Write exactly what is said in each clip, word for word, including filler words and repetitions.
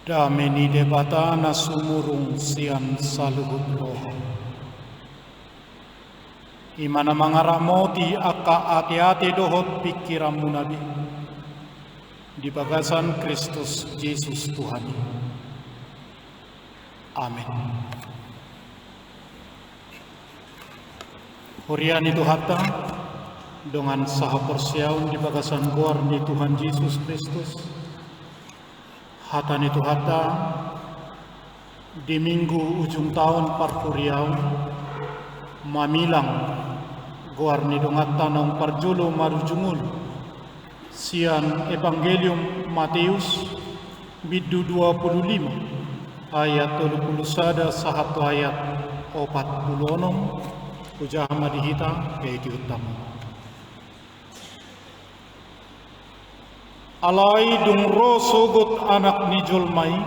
Dame ni Debata na sumurung sian saluhut roha, i ma na mangaramoti angka ateate dohot pingkiranmuna be, di bagasan Kristus Jesus Tuhan i. Amen. Huria ni Tuhanta, dongan sahaporseaon di bagasan goar ni Tuhan Jesus Kristus, hata ni Tuhanta di Minggu ujung taon parhuriaon, mamilang goar ni donganta naung parjolo marujung ulu, sian Evangelium Mateus, bindu dua pulu lima, ayat tolu pulu sada sahat tu ayat opat pulu onom. Hujaha ma di hita, gabe di hita ma. Alai dung ro sogot Anak ni jolma i,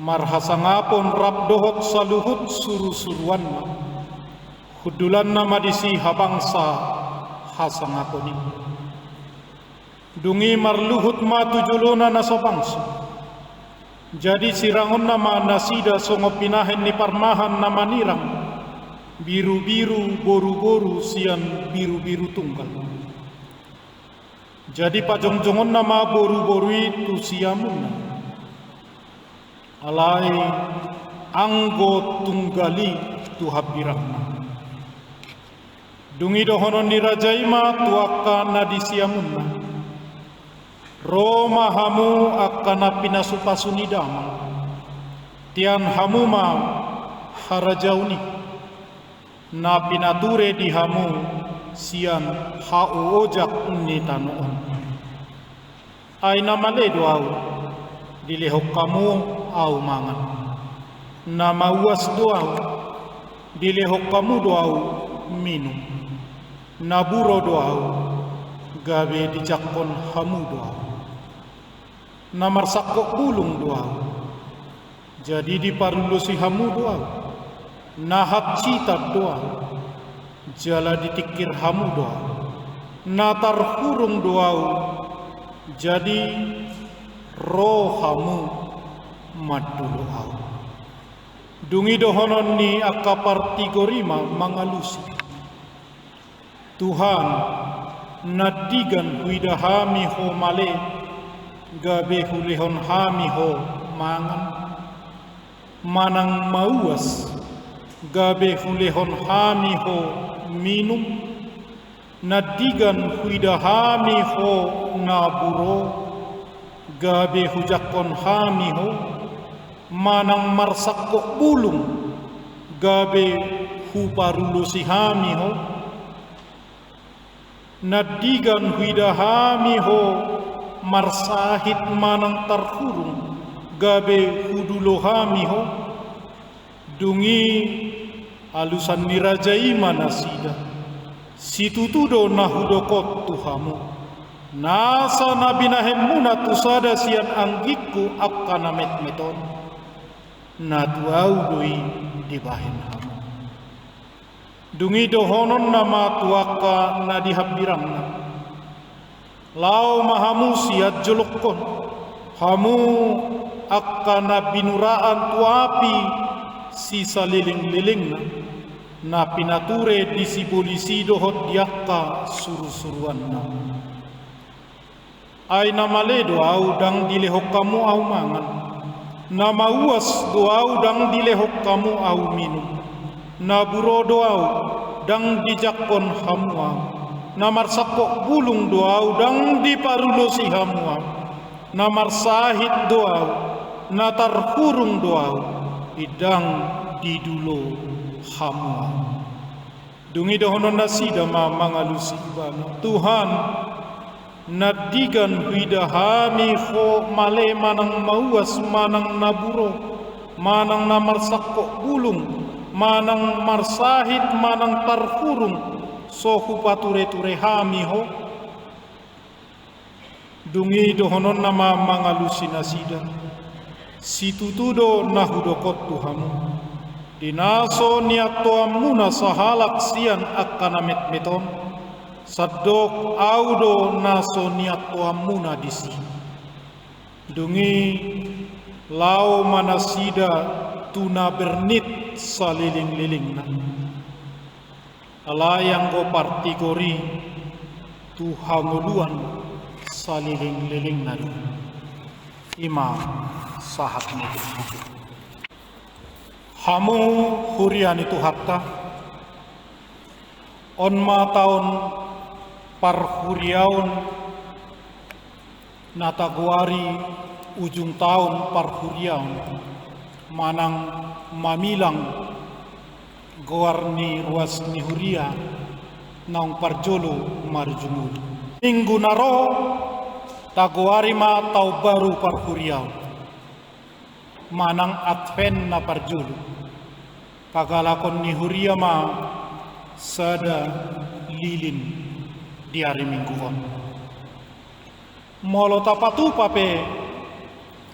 marhasangapon rap dohot saluhut surusuruanna, hundulanna ma disi habangsa hasangapon i. Dung i marluhut ma tu jolona na sabangso. Jadi sirangonna ma nasida songon pinahen ni parmahan na manirang birubiru boruboru sian birubiru tunggal. Jadi pajongjongonna ma boruboru i tu siamunna. Alai anggo tunggal i tu hambirangna. Dung i dohonon ni raja i ma tu angka na di siamunna: Ro ma hamu angka na pinasupasu ni damang, tian hamu ma harajaon i, na pinature di hamu sian haojak ni tano on. Ai na male do ahu, dilehon hamu ahu mangan. Na mauas do ahu, dilehon hamu do ahu minum. Na buro do ahu, gabe dijangkon hamu do ahu. Na marsangkot bulung do ahu, jadi diparulosi hamu do ahu. Na hansitan do ahu, jala ditingkir hamu do ahu. Na tarhurung do ahu, jadi ro hamu mandulo ahu. Dung i dohonon ni angka partigor i ma mangalusi: Tuhan, nandigan huida hami ho male, gabe hulehon hami ho mangan, manang mauas, gabe hulehon hami ho minum? Nandigan huida hami ho na buro, gabe hujangkon hami ho, manang marsangkot bulung, gabe huparulosi hami ho? Nandigan huida hami ho marsahit manang tarhurung, gabe hudulo hami ho? Dung i alusan ni raja i ma nasida: Situtu do na hudok on tu hamu: Nasa na binahenmuna tu sada sian anggingku angka na metmet on, na tu ahu do i dibahen hamu. Dung i dohononna ma tu angka na di hambirangna: Laho ma hamu sian jolongkon, hamu angka na binuraan tu api sisalelenglelengna, na pinature di sibolis i dohot di angka surusuruanna. Ai na male do ahu, ndang dilehon hamu ahu mangan. Na mauas do ahu, ndang dilehon hamu ahu minum. Na buro do ahu, ndang dijangkon hamu ahu. Na marsangkot bulung do ahu, ndang diparulosi hamu ahu. Na marsahit do ahu, na tarhurung do ahu, ndang didulo hamu ahu. Dung i dohonon nasida ma mangalusi ibana: Tuhan, nandigan huida hami ho male manang mauas manang na buro, manang na marsangkot bulung, manang marsahit manang tarhurung, so hupatureture hami ho? Dung i dohononna ma mangalusi nasida: Situtu do na hudok on tu hamu: Di na so niantoanmuna sahalak sian angka na metmet on, sandok ahu do na so niantoanmuna disi. Dung i laho ma nasida tu na bernit salelenglelengna. Alai anggo partigor i tu hangoluan salelenglelengna do. I ma sahat ni Tuhan. Hamu huria ni Tuhanta, on ma taon parhuriaon na tagoari ujung taon parhuriaon, manang mamilang goar ni ruas ni huria naung parjolo marujung ulu. Minggu na ro tagoari ma taon baru parhuriaon, manang Advent na parjolo. Pagalakon ni huria ma sada lilin di ari Minggu on. Molo tapatupa pe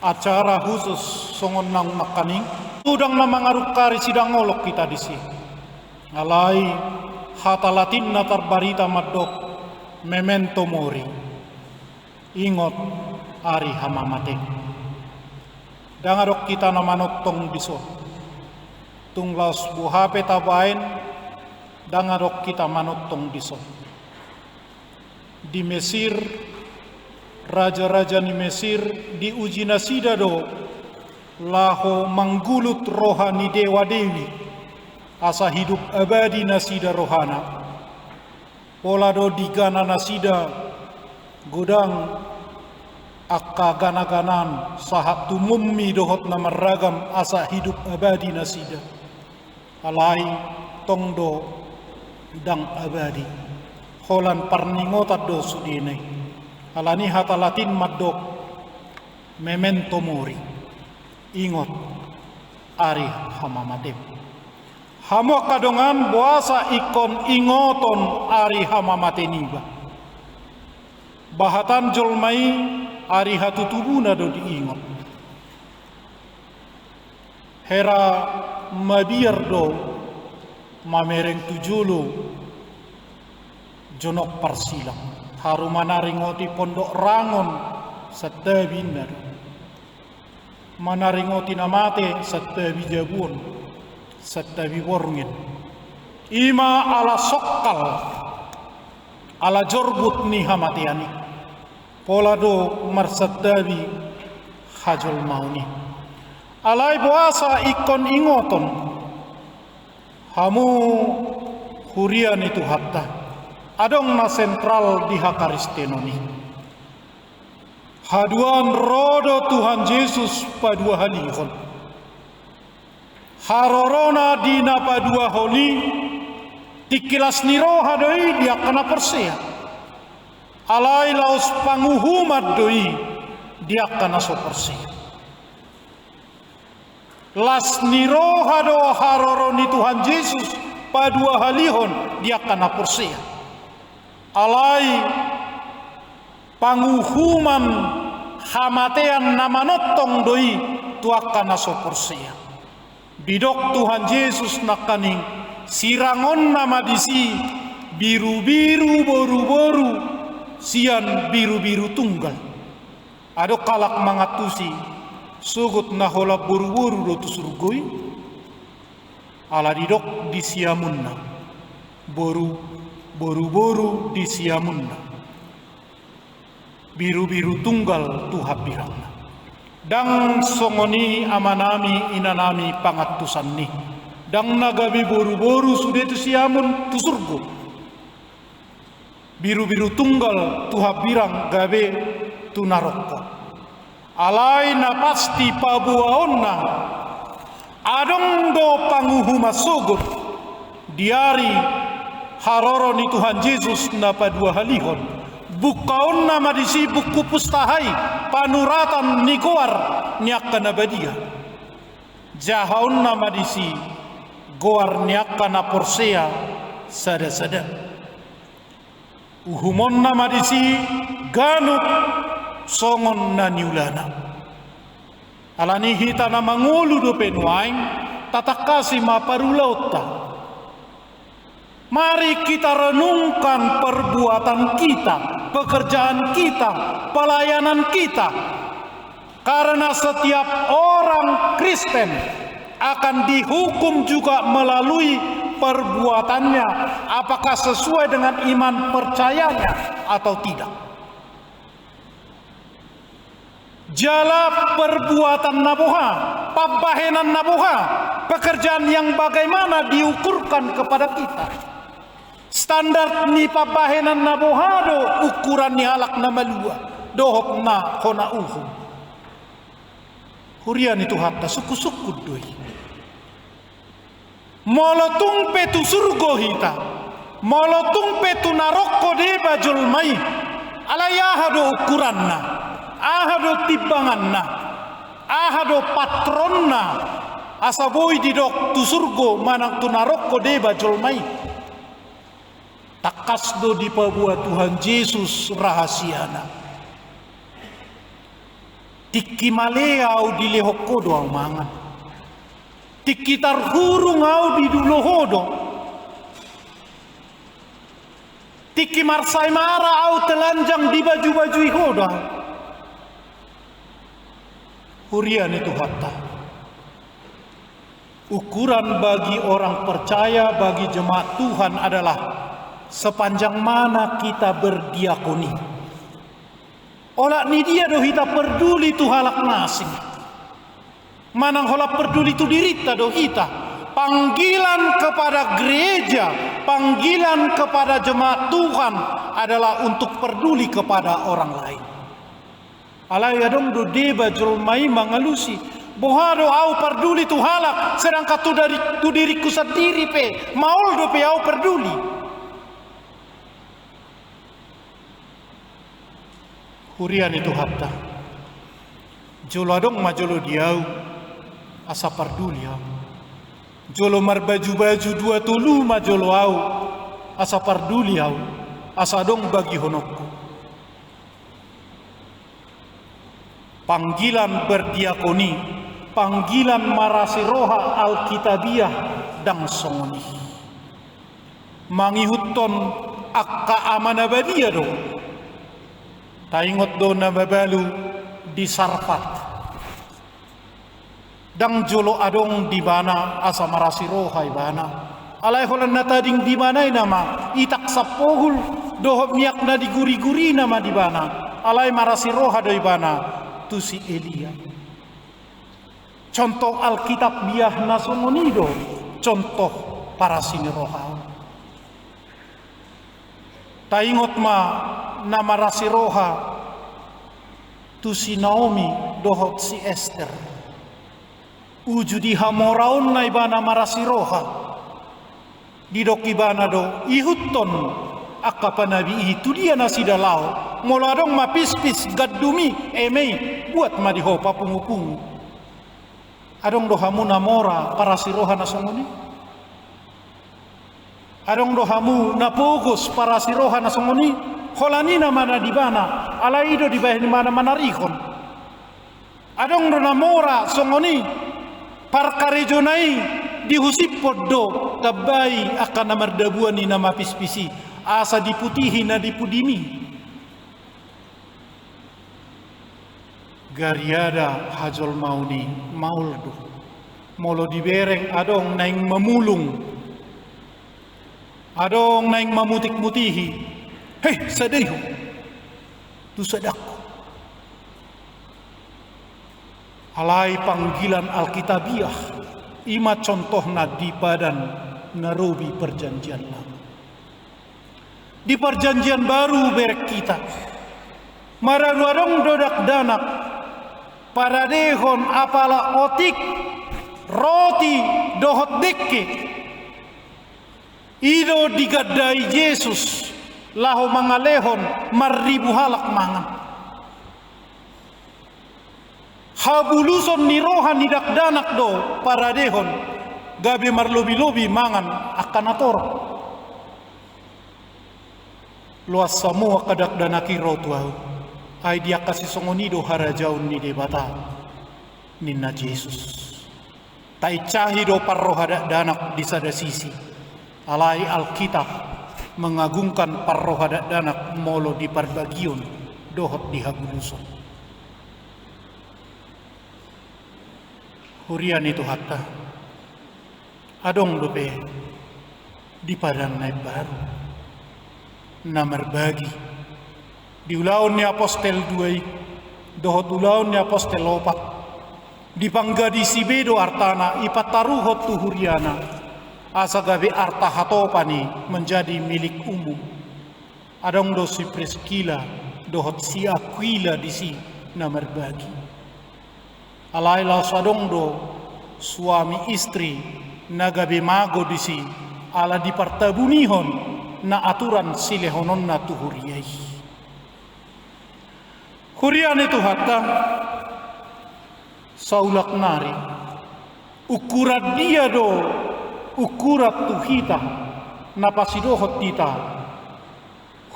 acara khusus songon naung nangkaning, ndang na mangarungkari sidangolon hita disi. Alai hata Latin na tarbarita mandok, memento mori. Ingot ari hamamatem. Ndang adong hita na manongtong dison. Tung laos boha pe tabaen, ndang adong hita manongtong dison. Di Mesir, raja-raja ni Mesir diuji nasida do laho manggulut roha ni dewa-dewi, asa hidup abadi nasida rohana. Pola do digana nasida godang angka gana-ganaan sahat tu mummi dohot na marragam asa hidup abadi nasida. Alai tong do ndang abadi, holan parningotan do sudena i. Alani hata Latin mandok, memento mori, ingot ari hamamatem. Hamu angka dongan, boasa ingkon ingoton ari hamamate niba? Bahatan jolma i ari hatutubuna do diingot. Hera mabiar do mamereng tu jolo jonok parsilang. Haru manaringoti pondok rangon santabi inna do. Manaringoti na mate santabi jabu on, santabi borngin. I ma ala songkal, ala jorbut ni hamatean i. Pola do marsantabi hajolmaon i. Alai boasa ingkon ingoton hamu huria ni Tuhanta? Adong na sentral di hakaristenon i. Haduan ro do Tuhan Jesus paduahalihon. Harorona di na paduahon i, tingki las ni roha do i di angka na porsea. Alai laos panguhuman do i di angka na so porsea. Las ni roha do haroro ni Tuhan Jesus paduahalihon di angka na porsea. Alai panguhuman hamatean na manongtong do i tu angka na so porsea. Didok Tuhan Jesus nangkaning, sirangonna ma disi birubiru boruboru sian birubiru tunggal. Adong halak mangantusi, sogot na holan boruboru do tu surgo i? Ala didok di siamunna, boru, boruboru di siamunna, birubiru tunggal tu hambirangna. Ndang songon i amanami inanami pangantusan i. Ndang na gabe boruboru sude tu siamun tu surgo. Birubiru tunggal tu hambirang gabe tu na rongkop. Alai na pasti paboaonna, adong do panguhuman sogot di ari haroro ni Tuhan Jesus na paduahalihon. Bungkaonna ma disi buku pustaka i, panuratan ni goar ni angka na badia. Jahaonna ma disi goar ni angka na porsea sadasada. Uhumonna ma disi ganup songon na niulana. Alani hita na mangolu dope nuaeng, tatangkasi ma parulaonta. Mari kita renungkan perbuatan kita, pekerjaan kita, pelayanan kita. Karena setiap orang Kristen akan dihukum juga melalui perbuatannya, apakah sesuai dengan iman percayanya atau tidak. Jala perbuatan na boha, pambahenan na boha, pekerjaan yang bagaimana diukurkan kepada kita. Standar ni pambahenan na boha do ukuran ni halak na malua dohot na hona uhum. Huria ni Tuhanta, sungkun-sungkun do i. Molo tung pe tu surgo hita, molo tung pe tu narokko deba jolma i, alai aha do ukuranna, aha do timbanganna, aha do patronna, asa boi didok tu surgo manang tu narokko deba jolma i? Tangkas do dipaboa Tuhan Jesus rahasiana. Tingki male ahu dilehon ho do ahu mangan. Tingki tarhurung ahu didulo ho do. Tingki marsaemara ahu telanjang dibaju-bajui ho do ahu. Huria ni Tuhanta. Ukuran bagi orang percaya, bagi jemaat Tuhan adalah sepanjang mana kita berdiakoni. Olat ni dia do hita perduli tu halak na asing? Manang holan perduli tu dirinta do hita? Panggilan kepada gereja, panggilan kepada jemaat Tuhan adalah untuk perduli kepada orang lain. Alai adong do deba jolma i mangalusi, boha do ahu parduli tu halak, sedangkan tu dari, tu diringku sandiri pe maol dope ahu parduli. Huria ni Tuhanta, jolo adong ma jolo di ahu asa parduli ahu. Jolo marbaju-baju dua tolu ma jolo ahu asa parduli ahu, asa adong bagihononku. Panggilan berdiakoni, panggilan marasi roha Alkitabiah ndang songon i. Mangihuthon angka Ama na badia do. Taingot do na mabalu di Sarpat. Ndang jolo adong di ibana asa marasi roha ibana. Alai holan na tading di ibana i nama itak sampohul dohot miak na diguri-guri nama di ibana. Alai marasi roha do ibana tu si Elia. Contoh Alkitabiah na songon i do contoh parasi ni roha. Taingot ma na marasi roha tu si Naomi dohot si Ester. Uju di hamoraonna ibana marasi roha. Didok ibana do, ihuthon angka panabi i, tu dia nasida laho? Molo adong ma pispis gandum i, eme i, buat ma di ho papungu-pungu. Adong do hamu na mora parasi roha na songon i? Adong do hamu na pogos parasi roha na songon i? Holan i nama na di ibana, alai i do dibahen ibana manarihon. Adong do na mora songon i? Parkarejona i dihusipon do, tambai angka na mardabuan i na mapispis i, asa diputihi na di pudim i. Gariada hajolmaon i maol do. Molo dibereng adong naeng mamulung, adong naeng mamutik-mutihi, "Hei, sada i ho, tu sadangku." Alai panggilan Alkitabiah, i ma contohna di Padan na Robi Perjanjian Lama. Di Perjanjian Baru bereng hita, maradu adong do dakdanak paradehon apala otik, roti dohot dengke. I do digandai Jesus laho mangalehon marribu halak mangan. Habuluson ni roha ni dakdanak do paradehon, gabe marlobi-lobi mangan angka na torop. Loas hamu angka dakdanak i ro tu ahu, ai di angka sisongon i do harajaon ni Debata, ninna Jesus. Tainsahi do parroha dakdanak di sada sisi, alai Alkitab mengagungkan parroha dakdanak molo di parbagion dohot di habuluson. Huria ni Tuhanta, adong dope di Padan na Imbaru na marbagi di Ulaon ni Apostel dua i dohot Ulaon ni Apostel opat. Dipanggadisi be do artana, ipataruhon tu huriana, asa gabe arta hatopan i menjadi milik umum. Adong do si Priskila dohot si Akuila disi na marbagi. Alai laos adong do suami istri na gabe mago disi, ala dipartabunihon na aturan silehononna tu huria i. Huria ni Tuhanta, saulak nari, ukuran dia do ukuran tu hita na pasidohot hita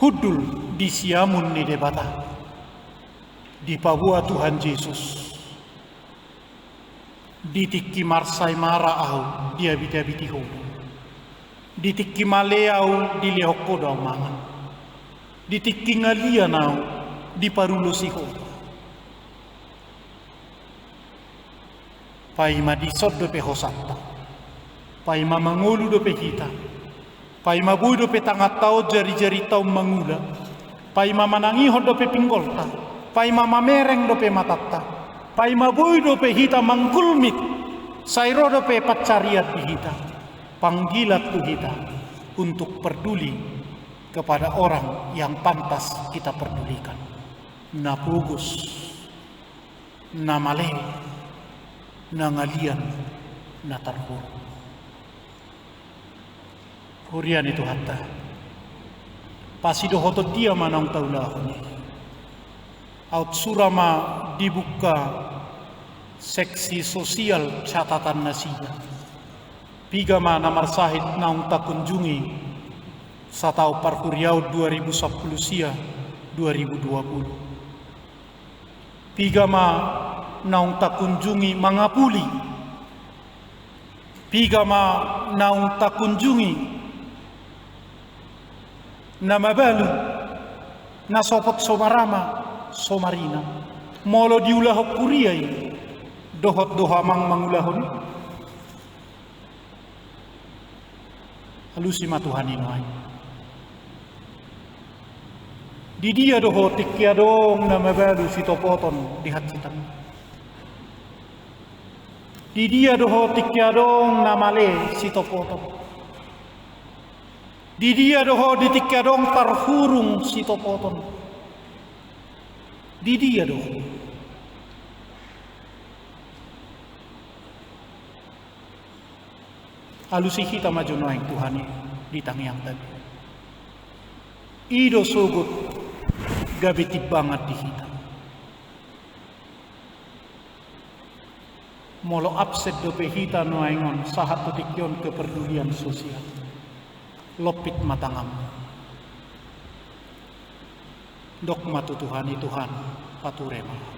hundul di siamun ni Debata? Dipaboa Tuhan Jesus. Di tingki marsaemara ahu, diabitiabiti ho do. Di tingki male ahu, dilehon ho do ahu mangan. Di tingki ngalian ahu, diparulosi ho do. Paima dison dope hosanta, paima mangolu dope hita, paima boi dope tanganta on, jarijarinta on mangula, paima manangihon dope pinggolta, paima mamereng dope matanta, paima boi dope hita manggulmit, sai ro dope pansarian di hita, panggilan tu hita untuk peduli kepada orang yang pantas kita pedulikan. Na pogos, na male, na ngalian, na tarhurung. Huria ni Tuhanta, pasidohoton dia ma naung taulahon i? Aut sura ma dibuka seksi sosial catatan nasida. Piga ma na marsahit naung takunjungi sataon parhuriaon dua ribu sampulu sia dua ribu dua pulu? Piga ma naung takunjungi mangapuli? Piga ma naung takunjungi na mabalu, na sopot so marama, so marina? Molo diulahon huria i, dohot do ho amang mangulahon i? Alusi ma Tuhan i nuaeng. Di dia do ho tingki adong na mabalu sitopoton di hansitanna? Di dia do ho tingki adong na male sitopoton? Di dia do ho di tingki adong tarhurung sitopoton? Di dia do ho? Alusi hita ma jo nuaeng Tuhan i di tangiangta be. I do sogot gabe timbangan di hita. Molo absen dope hita nuaeng on sahat tu tingki on kepedulian sosial, lompit ma tanganmu. Dok ma tu Tuhan i, Tuhan, pature ma ahu,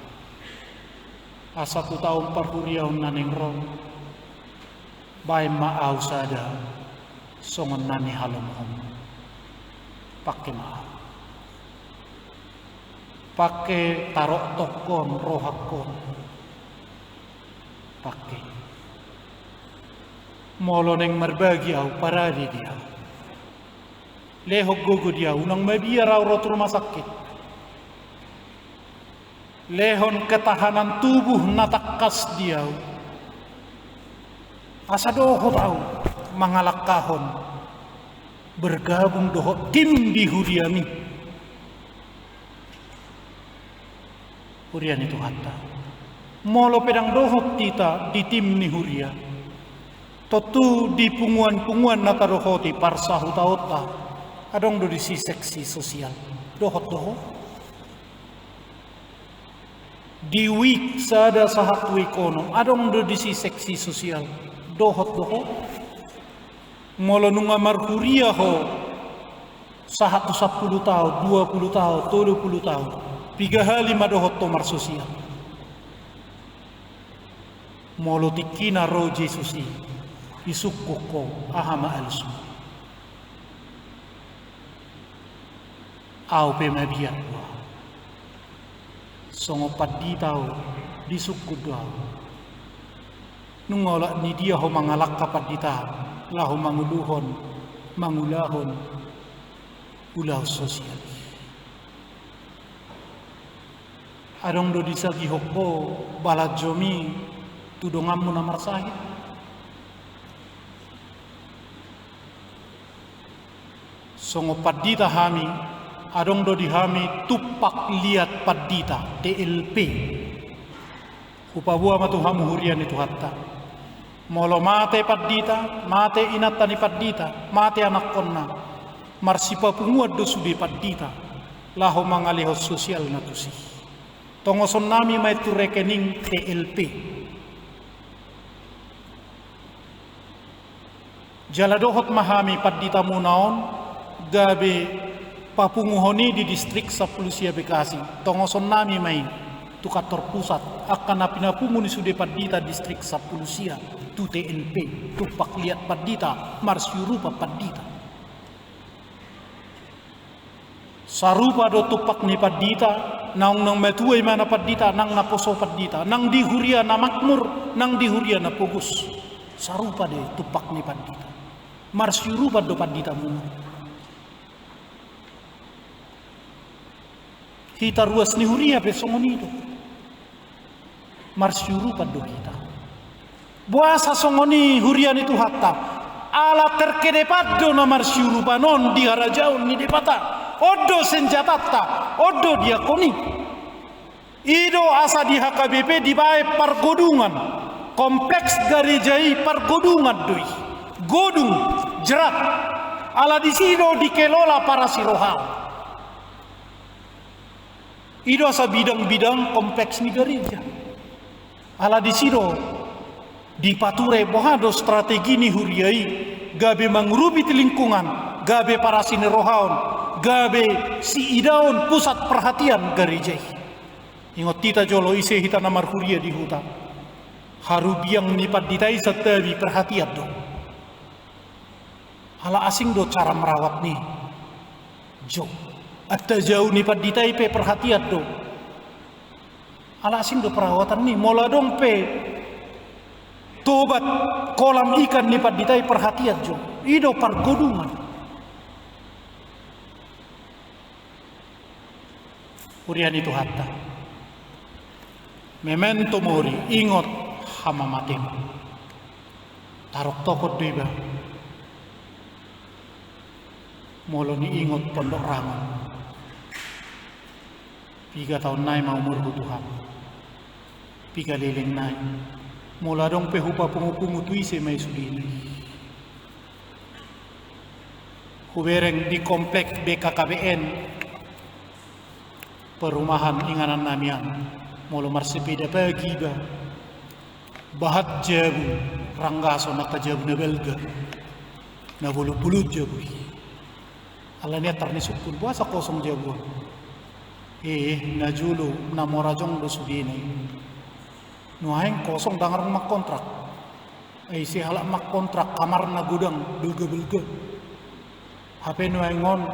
asa tu taon parhuriaon na naeng ro, baen ma ahu sada songon na nihalomohonmu. Pangke ma ahu. Pangke taroktokon rohangkon. Pangke. Molo naeng marbagi ahu, parade di ahu. Lehon gogo di ahu, unang mabiar ahu ro tu rumah sakit. Lehon ketahanan tubuh na tangkas di ahu, asa dohot ahu mangalangkahon, bergabung dohot tim di huriami. Huria ni Tuhanta, molo pe ndang dohot hita di tim ni huria, tontu di punguan-punguan na tadohoti parsahutaonta, adong do disi seksi sosial, dohot do ho? Di wijk sada sahat tu wijk onom, adong do disi seksi sosial, dohot do ho? Molo nunga marhuria ho sahat tu sampulu taon, dua pulu taon, tolu pulu taon, piga hali ma dohot ho marsosial? Molo tingkina ro Jesus i, disungkun ho, aha ma alusmu? Ahu pe mabiar do ahu. Songon pandita ahu, disungkun do ahu. Nunga olat ni dia ho mangalangka pandita laho manguluhon, mangulahon ulaon sosial. Adong do disagihon ho balanjomi tu donganmu na marsahit? Songon pandita hami, adong do di hami tumpak liat pandita, T L P. Hupaboa ma tu hamu huria ni Tuhanta. Molo mate pandita, mate inanta ni pandita, mate anakkonna, marsipapunguan do sude pandita laho mangalehon sosialna tusi. Tongosonnami ma i tu rekening T L P. Jala dohot ma hami panditamuna on gabe papunguhon i di Distrik Sampulu Sia Bekasi. Tongosonnami ma i tu kantor pusat angka na pinapungu ni sude pandita Distrik Sampulu Sia tu T L P, tumpak liat pandita, marsiurupan pandita. Sarupa do tumpak ni pandita, naung na matua ibana pandita, nang na poso pandita, nang di huria na makmur, nang di huria na pogos. Sarupa do tumpak ni pandita. Marsiurupan do panditamuna. Hita ruas ni huria pe songon i do. Marsiurupan do hita. Boasa songon i huria ni Tuhanta? Ala terkedepan do na marsiurupan on di harajaon ni Debata. On do senjatanta, on do diakon i. I do asa di H K B P dibaen pargodungan. Kompleks gareja i pargodungan do i. Godung, jerat. Ala disi do dikelola parasi roha. I do asa bidang-bidang kompleks ni gareja. Ala disi do dipature boha do strategi ni huria i, gabe mangurupi tu lingkungan, gabe parasi ni roha on, gabe siidaon pusat perhatian gareja i. Ingot hita jolo ise hita na marhuria di huta. Harubiang ni pandita i santabi perhatian do. Ala asing do cara merawat ni i. Jo. Antajau ni pandita i pe perhatian do. Ala asing do perawatan ni i. Molo adong pe tobat kolam ikan ni pandita i perhatian jo. I do pargodungan. Huria ni Tuhanta. Memento mori, ingot hamamatemu. Taroktokon do iba. Molo niingot Pondok Rangon. Piga taon nai ma umurhu Tuhan. Piga leleng nai. Molo adong pe hupapungupungu tu ise ma i sudena i. Hubereng di komplek B K K B N, perumahan inganan nami an, molo marsepeda pagi iba, bahat jabu, ranggason angka jabu na balga, na bolon-bolon jabu i. Alani i tarni sungkun, boasa kosong jabu on? Eh, na jolo, na mora jong do sudena i. Nuaeng kosong ndang adong mangkontrak. Ai ise halak mangkontrak kamarna godang, balga-balga. Hape nuaeng on,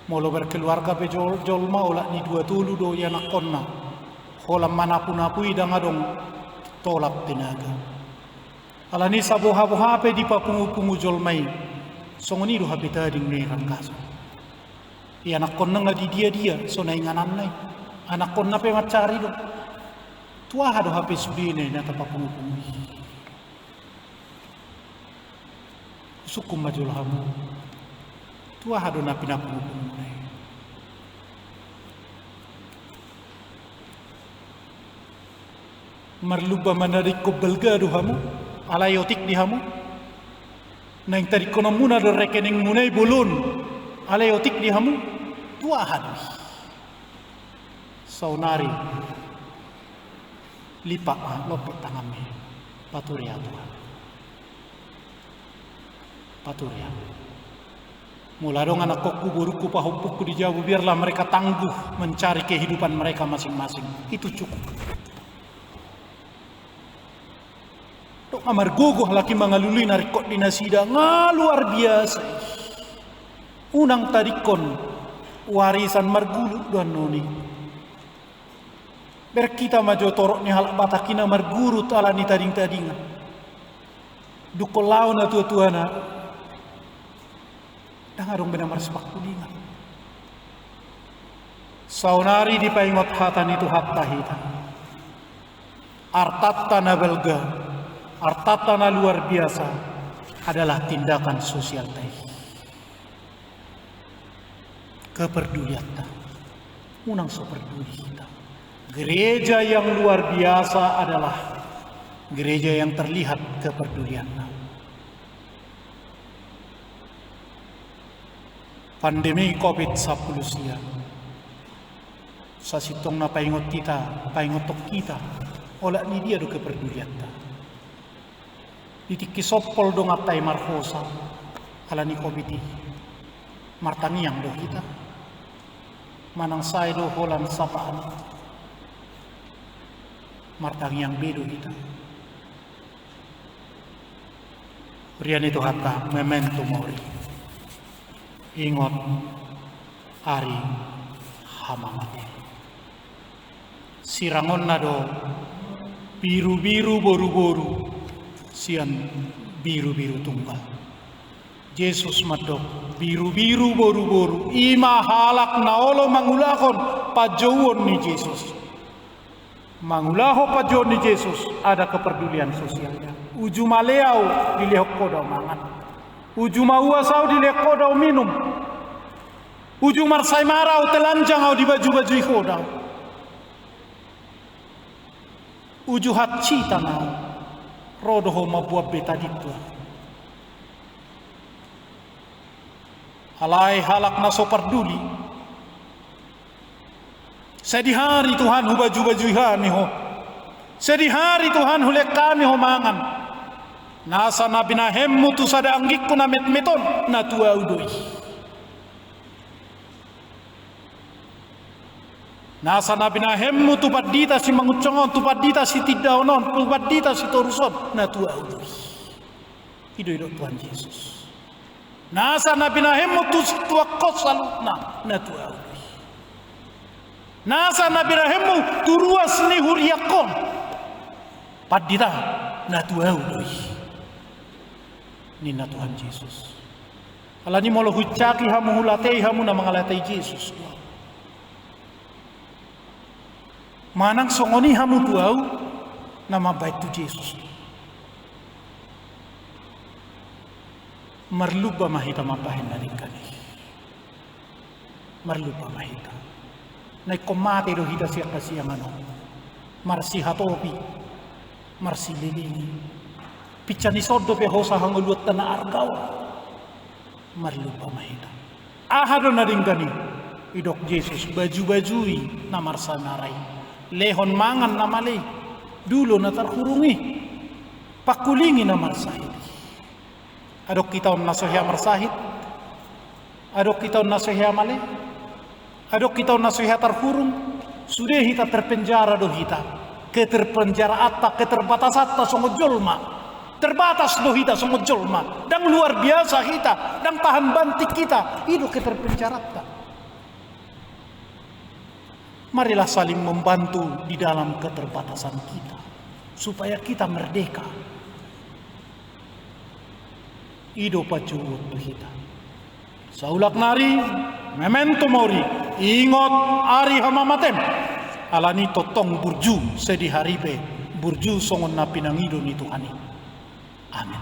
molo berkeluarga pe jol-, jolma olat ni dua tolu do ianakkonna. Holan manapu-napu i ndang adong tolap tenaga. Alani i saboha-boha pe dipapungu-pungu jolma i. Songon i do hape tading ni ranggason. Ianakkonna nga di dia-dia, so na ingananna i. Anakkonna pe mancari do. Tu aha do hape sudena i na tapapungu-pungu i? Husungkun ma jolo hamu. Tu aha do na pinapungu-punguna i? Marlumba manadingkon balga do hamu, alai otik di hamu. Naeng tadingkononmuna do rekeningmuna i bolon, alai otik di hamu. Tu aha do i? Saonari lipat ma lompit tanganmi. Pature au Tuhan. Pature au. Molo adong anakkonku, borungku, pahompungku di jabu, biarlah mereka tangguh mencari kehidupan mereka masing-masing. Itu cukup. Dok nga margogo halak i mangalului na ringkot di nasida, nga luar biasa i. Unang tadingkon warisan margulu do annon i. Bereng hita ma jo torop ni halak Batak i na margurut ala ni tading-tadingan. Dungkon laho na tua-tuana, ndang adong be na marsipangulingan. Saonari dipaingot hata ni Tuhanta hita. Artanta na balga, artanta na luar biasa adalah tindakan sosialta i. Keperdulianta. Unang so perduli hita. Gereja yang luar biasa adalah gereja yang terlihat keperduliannya. Pandemi covid sampulu sia. Sasintongna paingot hita, paingothon hita, olat ni dia do keperdulianta. Di tingki sompol donganta i marhosa ala ni covid i, martangiang do hita? Manang sae do holan sapaan, martangiang be do hita? Huria ni Tuhanta, memento mori. Ingot ari hamamate. Sirangonna do birubiru boruboru sian birubiru tunggal. Jesus mandok, birubiru boruboru, i ma halak na olo mangulahon panjouon ni Jesus. Mangulahon panjouon ni Jesus, ada keperdulian sosialnya. Uju male ahu dilehon ho do ahu mangan. Uju mauas ahu dilehon ho do ahu minum. Uju marsai mara ahu, telanjang ahu, dibajubajui ho do ahu. Uju hansitan ahu, ro do ho mamboan be tading tu ahu. Alai halak na so parduli. Sadihari Tuhan hubajubajui hami ho. Sadihari Tuhan hulehon hami ho mangan. Nasa na binahenmu tu sada anggingku na metmet on, na tu ahu do i. Nasa na binahenmu tu pandita simangunsong on, tu pandita sitindaon on, tu pandita sitorus on, na tu ahu do i. I do didok Tuhan Jesus. Nasa na binahenmu tu situangkon saluhutna, na tu ahu do i. Nasa na binahenmu tu ruas ni huriangkon, pandita, na tu ahu do i, ninna Tuhan Jesus. Alani molo huinsaki hamu, hulatei hamu na mangalatei Jesus do ahu. Manang songon i hamu tu ahu, na mambahen tu Jesus. Marlumba ma hita mambahen na denggan i. Marlumba ma hita. Na ingkon mate do hita sian hasiangan on. Marsihatopi, marsilelengi. Pinsa ni son dope hosa hangoluanta na arga on. Marlumba ma hita. Aha do na denggan i? Didok Jesus, bajubajui na marsai mara i. Lehon mangan na male i. Dulo na tarhurung i. Pangkulingi na marsahit i. Adong hita on na so hea marsahit? Adong hita on na so hea male? Adong hita on na so hea tarhurung? Sude hita, terpenjara do hita. Keterpenjaraanta, keterbatasanta songon jolma. Terbatas do hita songon jolma. Ndang luar biasa hita, ndang tahan banting hita. I do keterpenjaraanta. Marilah saling membantu di dalam keterbatasan kita, supaya kita merdeka. I do panjouon tu hita. Saulak nari, memento mori, ingot ari hamamatem. Alani tongtong burju sadihari pe, burju songon na pinangido ni Tuhan i. Amen.